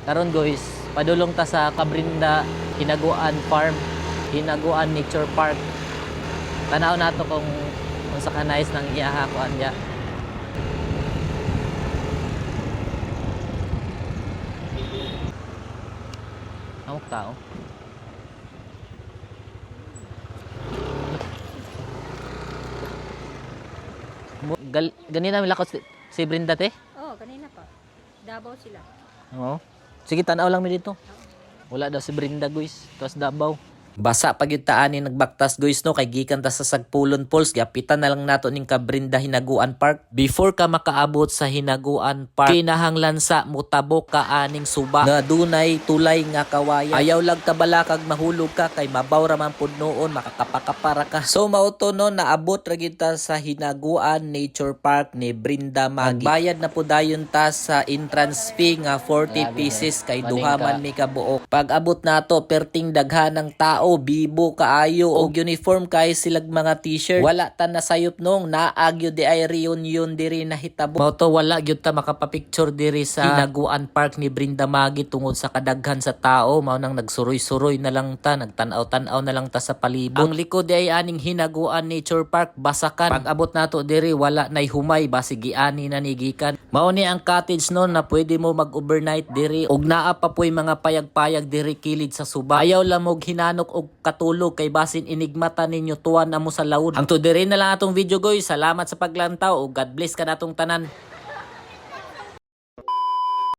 Karon guys, padulong ta sa Cabrinda Hinaguan Farm, Hinaguan Nature Park. Tanaw nato kung unsa ka nice nang iyaha kuan diya. Amok tao. Ganina milakot si Brinda te? Oo, oh, kanina pa. Davao sila. Oo. Sige, tanaw lang mi dito. Wala daw si Brinda guys. Tuwas Davao. Basa pag yung taan ni nagbaktas guys no, kay gikan ta sa Sagpulon Falls, giapitan na lang nato ning Cabrinda Hinaguan Park. Before ka makaabot sa Hinaguan Park, kinahanglan sa mutabok ka aning suba nga dunay tulay nga kawayan. Ayaw lag kabalakag mahulog ka kay mabaw ra man pud noon, makakapakapara ka. So mao to no, naabot ra gyud ta sa Hinaguan Nature Park ni Brinda Magi. Bayad na pud dayon ta sa entrance fee nga 40 pieces kay duha man mi kabuok. Pag abot nato, perting daghan ng tao, bibo kaayo og uniform kay silag mga t-shirt. Wala ta nasayop nung naagyo di ay reunion diri nahitabo. Mao to wala gyud ta makapapicture diri sa Hinaguan Park ni Brinda Magi tungod sa kadaghan sa tao. Mao nang nagsuroy-suroy na lang ta, nagtan-aw-tan-aw na lang ta sa palibot. Ang likod di ay aning Hinaguan Nature Park basakan. Pag abot nato diri wala nay humay, basig giani na ni gikan. Mao ni ang cottage no na pwede mo mag-overnight diri og naa pa poy mga payag-payag diri kilid sa suba. Ayaw lang og hinanok og katulog kay basin inigmata ninyo tuwan na mo sa laud. Hangtod diri na lang atong video guys. Salamat sa paglantaw ug God bless kanatong tanan.